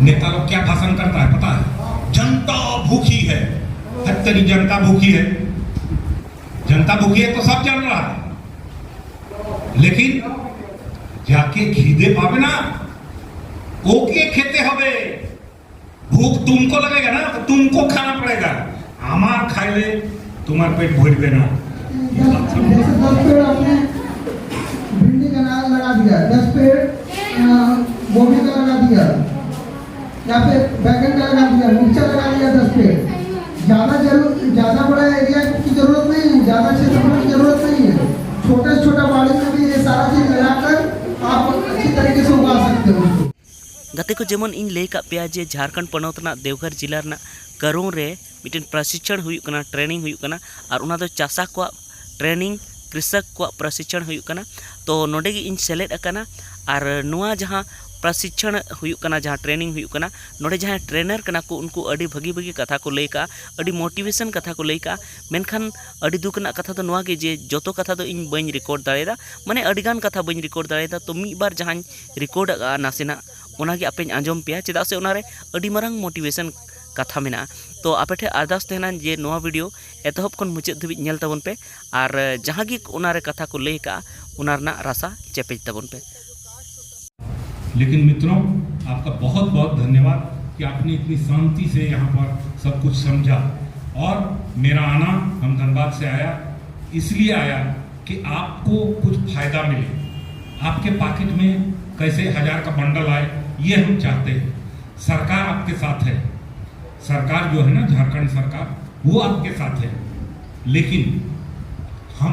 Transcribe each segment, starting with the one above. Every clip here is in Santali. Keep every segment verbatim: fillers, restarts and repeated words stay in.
नेता लोग क्या भाषण करता है पता है? जनता भूखी है। हत्तेरी, जनता भूखी है। जनता भूखी है तो सब जल रहा है, लेकिन যাকে খিদে পাবে না, ওকে খেতে হবে। ভুক তুমকো লাগেগা না, তো তুমকো খানা পড়েগা। আমার খাইলে তোমার পেট ভরবে না। जैसे दस पेड़ आपने भिंडी का लगा दिया, दस पेड़ गोभी का लगा दिया, या फिर बैगन का लगा दिया, मिर्चा लगा दिया दस पेड़। ज्यादा जरूर ज्यादा बड़ा एरिया की जरूरत नहीं है, ज्यादा क्षेत्रफल की जरूरत नहीं है। छोटे से छोटा बाड़ी में भी ये सारा चीज लगाकर आप अच्छी तरीके से उगा सकते हो उसको। ᱜᱟᱛᱮ ᱠᱚ, ᱡᱮᱢᱚᱱ ᱤᱧ ᱞᱟᱹᱭ ᱠᱟᱜ ᱯᱮᱭᱟ ᱡᱮ ᱡᱷᱟᱲᱠᱷᱚᱸᱰ ᱯᱚᱱᱚᱛ ᱨᱮᱱᱟᱜ ᱫᱮᱣᱜᱷᱚᱨ ᱡᱤᱞᱟ ᱨᱮᱱᱟᱜ ᱠᱟᱨᱳᱝ ᱨᱮ ᱢᱤᱫᱴᱮᱱ ᱯᱨᱚᱥᱤᱠᱷᱚᱱ ᱦᱩᱭᱩᱜ ᱠᱟᱱᱟ, ᱴᱨᱮᱱᱤᱝ ᱦᱩᱭᱩᱜ ᱠᱟᱱᱟ, ᱟᱨ ᱚᱱᱟ ᱫᱚ ᱪᱟᱥᱟ ᱠᱚᱣᱟᱜ ᱴᱨᱮᱱᱤᱝ, ᱠᱨᱤᱥᱚᱠ ᱠᱚᱣᱟᱜ ᱯᱨᱚᱥᱤᱠᱷᱚᱱ ᱦᱩᱭᱩᱜ ᱠᱟᱱᱟ᱾ ᱛᱚ ᱱᱚᱰᱮ ᱜᱮ ᱤᱧ ᱥᱮᱞᱮᱫ ᱟᱠᱟᱱᱟ᱾ ᱟᱨ ᱱᱚᱣᱟ ᱡᱟᱦᱟᱸ ᱯᱨᱚᱥᱤᱠᱷᱚᱱ ᱦᱩᱭᱩᱜ ᱠᱟᱱᱟ, ᱡᱟᱦᱟᱸ ᱴᱨᱮᱱᱤᱝ ᱦᱩᱭᱩᱜ ᱠᱟᱱᱟ, ᱱᱚᱰᱮ ᱡᱟᱦᱟᱸᱭ ᱴᱨᱮᱱᱟᱨ ᱠᱟᱱᱟ ᱠᱚ, ᱩᱱᱠᱩ ᱟᱹᱰᱤ ᱵᱷᱟᱹᱜᱤ ᱵᱷᱟᱹᱜᱤ ᱠᱟᱛᱷᱟ ᱠᱚ ᱞᱟᱹᱭ ᱠᱟᱜᱼᱟ, ᱟᱹᱰᱤ ᱢᱳᱴᱤᱵᱷᱮᱥᱚᱱ ᱠᱟᱛᱷᱟ ᱠᱚ ᱞᱟᱹᱭ ᱠᱟᱜᱼᱟ᱾ ᱢᱮᱱᱠᱷᱟᱱ ᱟᱹᱰᱤ ᱫᱩᱠ ᱨᱮᱱᱟᱜ ᱠᱟᱛᱷᱟ ᱫᱚ ᱱᱚᱣᱟ ᱜᱮ ᱡᱮ ᱡᱚᱛᱚ ᱠᱟᱛᱷᱟ ᱫᱚ ᱤᱧ ᱵᱟᱹᱧ ᱨᱮᱠᱚᱨᱰ ᱫᱟᱲᱮᱭᱟᱫᱟ᱾ ᱢᱟᱱᱮ ᱟᱹᱰᱤᱜᱟᱱ ᱠᱟᱛᱷᱟ ᱵᱟᱹᱧ ᱨᱮᱠᱚᱨᱰ ᱫᱟᱲᱮᱭᱟᱫᱟ᱾ ᱛᱚ ᱢᱤᱫ ᱵᱟᱨ ᱡᱟᱦᱟᱸᱧ ᱨᱮᱠᱚᱨᱰ ᱟᱠᱟᱫᱼᱟ ᱱᱟᱥᱮᱱᱟᱜ, ᱚᱱᱟᱜᱮ ᱟᱯᱮᱧ ᱟᱸᱡᱚᱢ ᱯᱮᱭᱟ, ᱪᱮᱫᱟᱜ ᱥᱮ ᱚᱱᱟᱨᱮ ᱟᱹᱰᱤ ᱢᱟᱨᱟᱝ ᱢᱳᱴᱤᱵᱷᱮᱥᱚᱱ ᱠᱟᱛᱷᱟ ᱢᱮᱱᱟᱜᱼᱟ᱾ ᱛᱚ ᱟᱯᱮ ᱴᱷᱮᱱ ᱟᱨᱫᱟᱥ ᱛᱟᱦᱮᱱᱟ ᱡᱮ ᱱᱚᱣᱟ ᱵᱷᱤᱰᱤᱭᱳ ᱮᱛᱚᱦᱚᱵ ᱠᱷᱚᱱ ᱢᱩᱪᱟᱹᱫ ᱫᱷᱟᱹᱵᱤᱡ ᱧᱮᱞ ᱛᱟᱵᱚᱱ ᱯᱮ, ᱟᱨ ᱡᱟᱦᱟᱸ ᱜᱮ ᱚᱱᱟᱨᱮ ᱠᱟᱛᱷᱟ ᱠᱚ ᱞᱟᱹᱭ ᱟᱠᱟᱫᱼᱟ, ᱚᱱᱟ ᱨᱮᱱᱟᱜ ᱨᱟᱥᱟ ᱪᱮᱯᱮᱡ ᱛᱟᱵᱚᱱ ᱯᱮ᱾ लेकिन मित्रों, आपका बहुत बहुत धन्यवाद कि आपने इतनी शांति से यहाँ पर सब कुछ समझा। और मेरा आना, हम धनबाद से आया, इसलिए आया कि आपको कुछ फायदा मिले, आपके पॉकेट में कैसे हजार का बंडल आए, ये हम चाहते हैं। सरकार आपके साथ है, सरकार जो है ना, झारखंड सरकार, वो आपके साथ है। लेकिन हम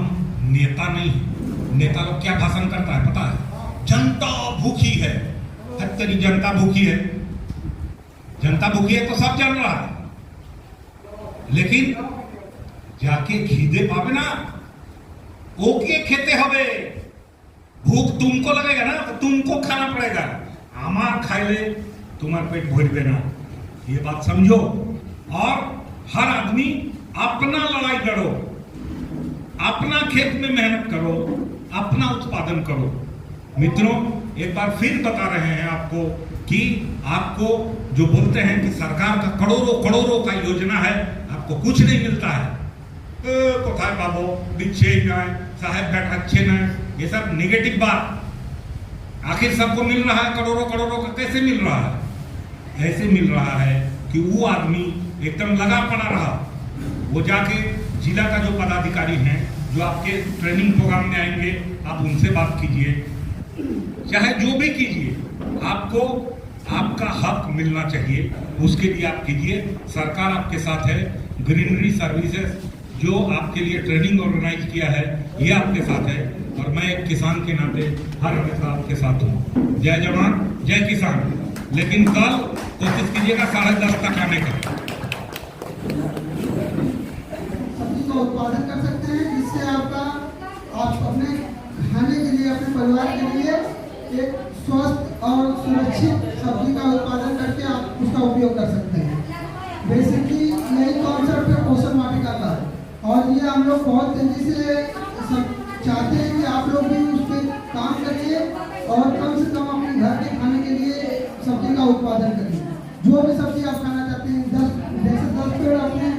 नेता नहीं हैं। नेता लोग क्या भाषण करता है पता है? जनता भूखी है। हत्तेरी, जनता भूखी है। जनता भूखी है तो सब जल रहा है, लेकिन যাকে খিদে পাবে না, ওকে খেতে হবে। ভুক তুমকো লাগেগা না, তো তুমকো খানা পড়েগা। আমার খাইলে তোমার পেট ভরবে না। ये बात समझो। और हर आदमी अपना लड़ाई लड़ो, अपना खेत में मेहनत करो, अपना उत्पादन करो। मित्रों, एक बार फिर बता रहे हैं आपको, कि आपको जो बोलते हैं कि सरकार का करोड़ों करोड़ों का योजना है, आपको कुछ नहीं मिलता है। এ, কোথায় পাবো? দিচ্ছেই নয়, সাহেব দেখাচ্ছে নয়, ये सब नेगेटिव बात। आखिर सबको मिल रहा है, करोड़ों करोड़ों का कैसे मिल रहा है? ऐसे मिल रहा है कि वो आदमी एकदम लगा पड़ा रहा, वो जाके जिला का जो पदाधिकारी हैं, जो आपके ट्रेनिंग प्रोग्राम में आएंगे, आप उनसे बात कीजिए, चाहे जो भी कीजिए, आपको आपका हक मिलना चाहिए, उसके लिए आप कीजिए। सरकार आपके साथ है। ग्रीनरी सर्विसेज जो आपके लिए ट्रेनिंग ऑर्गेनाइज किया है, ये आपके साथ है, और मैं एक किसान के नाते हर हमेशा आपके साथ हूँ। जय जवान, जय किसान। लेकिन कल कोशिश कीजिएगा साढ़े दस तक आने का। सब्जी का उत्पादन कर सकते हैं, जिससे आपका, आप अपने खाने के लिए, अपने परिवार के लिए एक स्वस्थ और सुरक्षित सब्जी का उत्पादन करके आप उसका उपयोग कर सकते हैं। बेसिकली यही कॉन्सेप्ट है पोषण वाटिका का। और ये हम लोग बहुत तेजी से सब चाहते हैं कि आप लोग भी उस पर काम करिए और कम से कम अपने घर के खाने के लिए सब्जी का उत्पादन करिए। जो भी सब्जी आप खाना चाहते हैं, दस, जैसे दस पेड़ आपने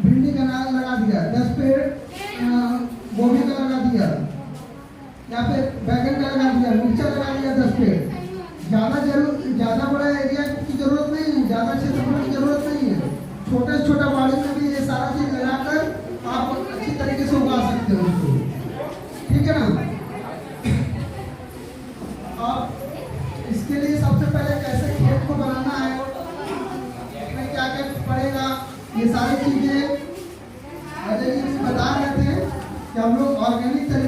भिंडी का ना- लगा दिया, दस पेड़ अ, गोभी का लगा दिया, या फिर बैगन का लगा दिया, मिर्चा लगा दिया, दस पेड़। ज्यादा जरूर, ज्यादा बड़ा एरिया की जरूरत नहीं है, ज्यादा क्षेत्रफल की जरूरत नहीं है। छोटे से छोटा बाड़ी में भी ये सारा चीज लगाकर आप अच्छी तरीके से उगा सकते हो उसको। ठीक है ना? आप इसके लिए सबसे पहले कैसे खेत को बनाना है, इसमें क्या क्या पड़ेगा, ये सारी चीजें अजय जी बता रहे थे कि हम लोग ऑर्गेनिक तरीके